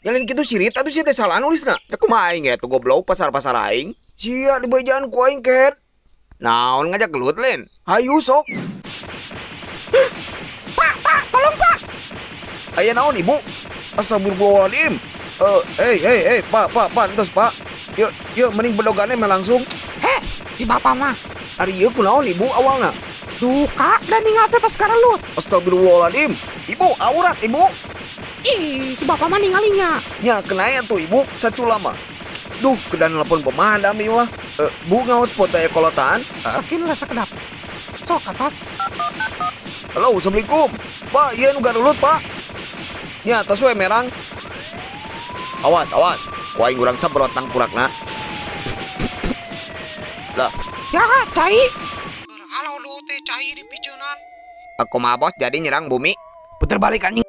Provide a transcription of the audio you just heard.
Nya lain kitu sirit atuh sia teh salah nulisna. Da kumaha aing atuh goblok pasar-pasar aing. Sia dibejaan ku aing kehed. Naon ngajak gelut lain? Hayu sok. Pak, Pak, tolong, Pak. Aya naon, Ibu? Astagfirullahaladzim. Eh, hey, hey, hey, Pak, Pak, Pak, entos, Pak. Yuk, yuk, mending bedogane mah langsung. Heh, si bapak mah. Ari ieu kunaon, Ibu, awalna? Duka da ningal teh tos karelut. Astagfirullahaladzim. Ibu, aurat, Ibu. Ih, si bapak mah ningalinya. Nya kena tuh Ibu, sacula mah. Duh, kedah nelpon pemadam ieu mah. Eh, Bu, ngahotspot aya kolotaan? Kin lah sakedap. Sok atos. Halo, assalamualaikum. Pak, ieu nu garulut, Pak. Nya atos we merang. Awas, awas. Ku aing urang semprot tangkurakna. Lah, Ya, cai. Halo lu teh cai dipiceunan. Aku mah bos jadi nyerang bumi. Puter balik, anjing.